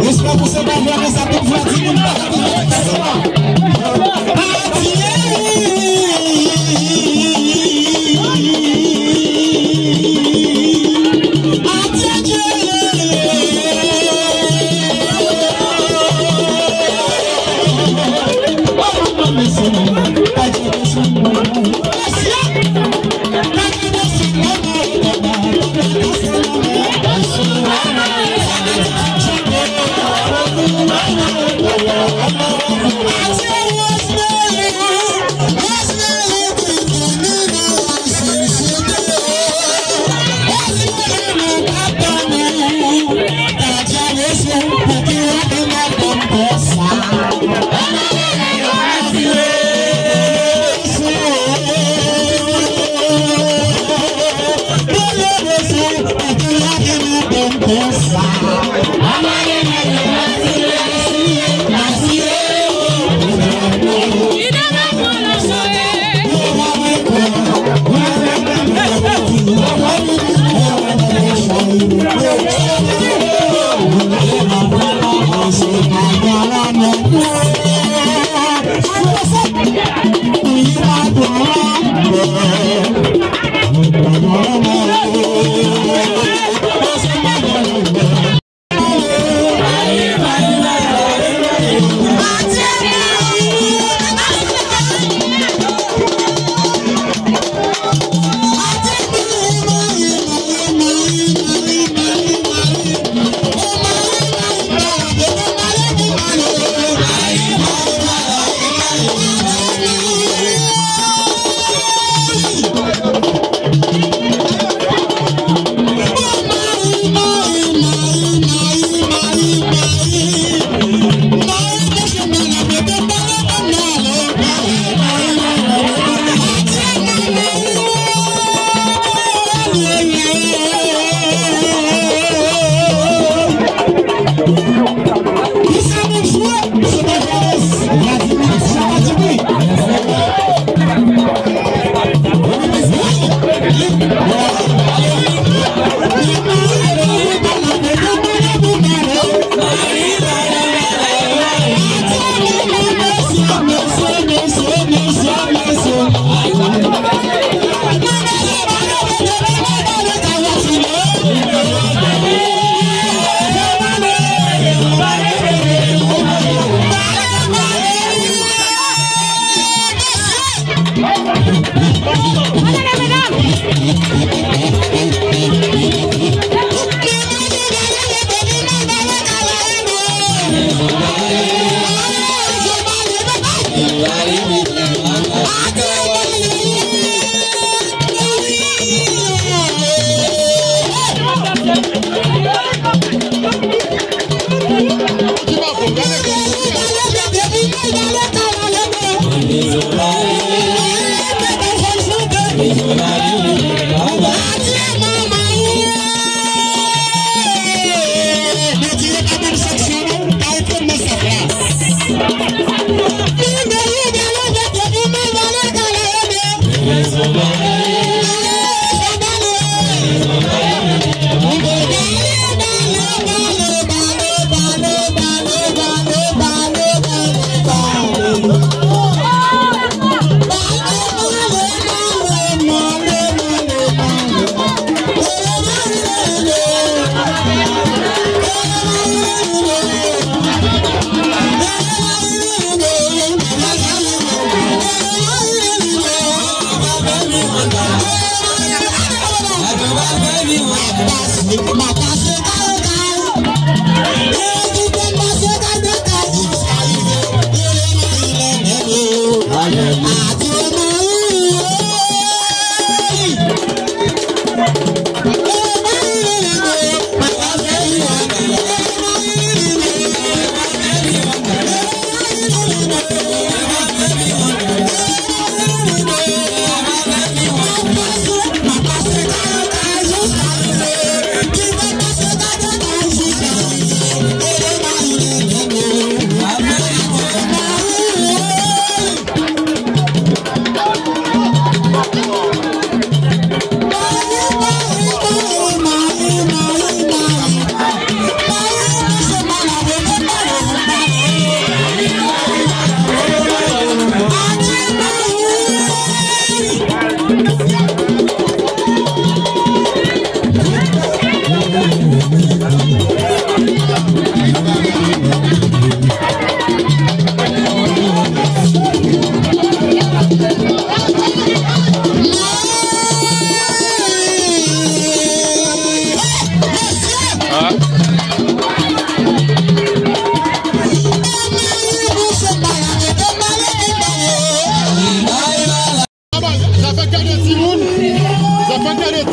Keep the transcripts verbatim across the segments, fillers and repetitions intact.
Respè pou se pa vre, men sa tout fwa di moun pa ka di sa.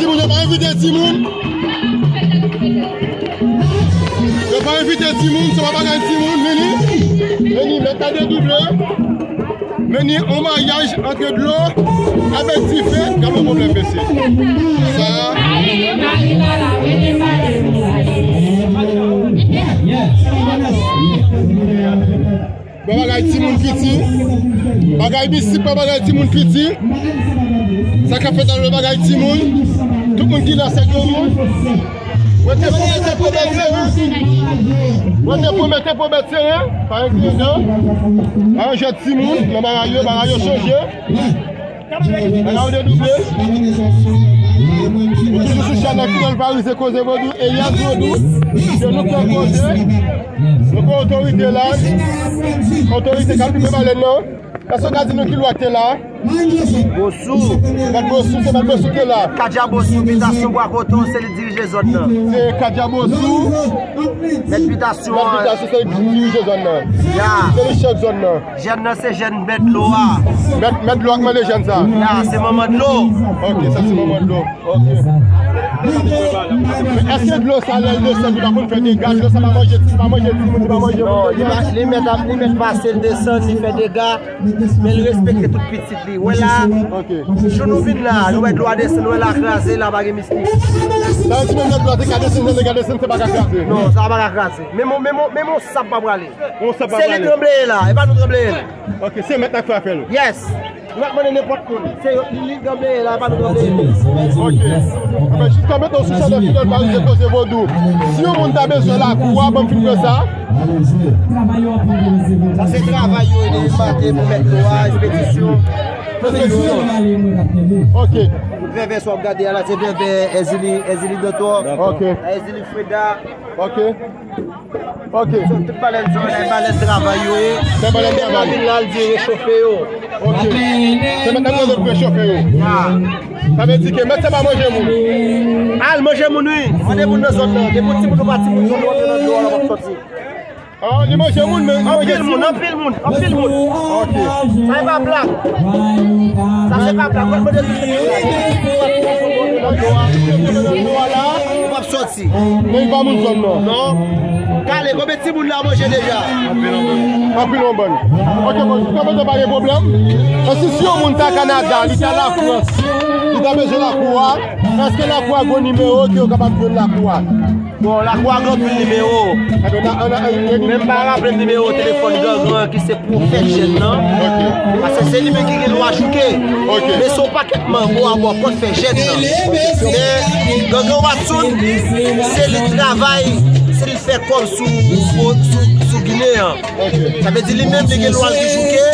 Timoun, yo pa envite timoun. Yo pa envite timoun, se pa bagay timoun, vini. Vini, mèt la dedouble. Vini, on maryaj antre dlo avèk dife, gade yon pwoblèm, mesye. Sa. Bon bagay timoun piti. Bagay mistik, bon bagay timoun piti. Sa k ap fèt la, bagay timoun. Tout moun ki la, se granmoun. Mwen te pwomete pou bèt seren. Mwen te pwomete pou bèt seren. Pa enkyete. Pa enkyete timoun, nan bagay yo, bagay yo chanje. Bagay yo dedouble. Ou toujou sou chanèl Fidèl Paris, se Koze Vodou, Elias Vodou. Se nou ki koze. Nou gen otorite la. Otorite k ap tripe balèn nan. Èske w ka di nou ki lwa k te la? Bosou. Mèt Bosou, se Mèt Bosou k te la. Kadja Bosou, bitasyon Bwa Koton, se li dirije zòn nan. Se Kadja Bosou. Mèt bitasyon. Mèt bitasyon, se li dirije zòn nan. Ya. Se li chèf zòn nan. Jèn nan se jèn mèt dlo a. Mèt, mèt dlo a k mande jèn sa. Ya, se manman dlo. Ok, sa se manman dlo. Ok. Men èske dlo sa, lè l desann, li pa konn fè dega? Dlo sa pa manje, li pa manje timoun, li pa manje moun. Non, li pa, li mèt ap, li mèt pase, l desann, li fè dega, men l respekte tout pitit li. Wè la, ok, jou nou vin la, nou wè dlo a desann, nou wè la kraze, la pa gen mistik. Sa vle di menm lè dlo a te ka desann, te ka desann, se pa ka kraze. Non, sa pa ka kraze. Menm, menm, menm yon sab pa prale. Yon sab pa prale. Se li tranble la, e pa nou tranble l. Ok, se mèt la k fè fè l. Yes. Ou pa mande nenpòt moun. Se yo, li, li tranble la, pa nou tranble. Ok. Anben, jiskaprezan, sou chanèl Fidèl Paris, se Koze Vodou. Si yon moun ta bezwen lakou a, ban m fin pran sa. Sa se travay yo, de maten pou mèt dlo a, ekspedisyon. Ok. Vèvè, sa w ap gade a la, se vèvè Èzili, Èzili Dantò. Ok. Èzili Freda. Ok. Ok. Tout balèn sa yo, se balèn travay yo ye. Se balèn travay. Li menm nan vil la, l di rechofe yo. Ok. Se mèt nan koze pou rechofe yo. Ya. Sa vle di ke mèt se pa manje moun. Al manje moun, wi. Mande moun nan zòn nan. Depi w timoun ou pa timoun, zòn ou antre nan dlo a, w ap sòti. Ah, li manje moun, men li manje timoun. Anpil moun, anpil moun, anpil moun. Ok. Sa e pa blag. Sa se pa blag. Mwen mande tout se pa blag. Ou p ap sòti. Men li pa moun zòn nan. Non. Kale, konbyen timoun la manje deja? Anpil yon bann. Ok, bon, jiskaprezan pa gen pwoblèm. Èske si yon moun ta Kanada, li ta Lafrans, li ta bezwen lakou a, èske lakou a gen nimewo ke yo kapab jwenn lakou a? Bon, lakou a gen anpil nimewo. Enben, n a, n a, n a, men m pa raple nimewo telefòn Gangan ki se pou fè jèn nan. Ok. Paske se li menm ki gen dwa chouke. Ok. Men se yon pakèt manbo a bò kòt fè jèn nan. Men Gangan Watson, se li travay, se li fè kòb sou, sou, sou, sou Ginen an. Ok. Sa vle di li menm li gen dwa l ki chouke,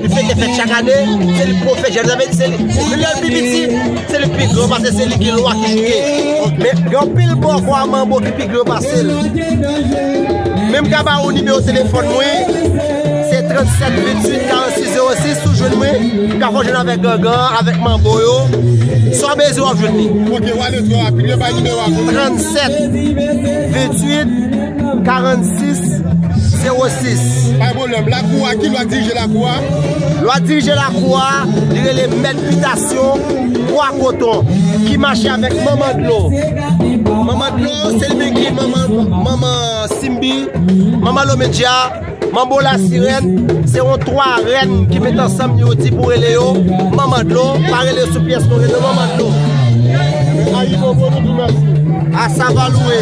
li fenk fèt chak ane, se li pwofesè, sa vle di se li, menm lè l pi piti, se li pi gran, paske se li gen lwa ki chouke. Ok. Men gen anpil bòkò a manbo ki pi gran pase l. Men m ka ba ou nimewo telefòn mwen, se trannsèt venntuit karannsis zewo sis, si w jwenn mwen, m ka fè w jwenn avèk Gangan, avèk manbo yo. Sa w bezwen, w ap jwenn li. Ok, w ale twò rapid, yo bay nimewo a pou mwen. Trannsèt venntuit karannsis zewo sis. Pa gen pwoblèm. Lakou a, ki lwa dirije lakou a? Lwa dirije lakou a, li rele mèt bitasyon Bwa Koton, ki mache avèk Manman Dlo. Manman Dlo, se li menm ki manman, manman Simbi, manman Lomedya, manbo Lasirèn, se yon twa rèn ki met ansanm, yo di pou rele yo Manman Dlo, pa rele yo sou pyès non, rele yo Manman Dlo. Ayibobo, nou di w mèsi. Asavalouwe.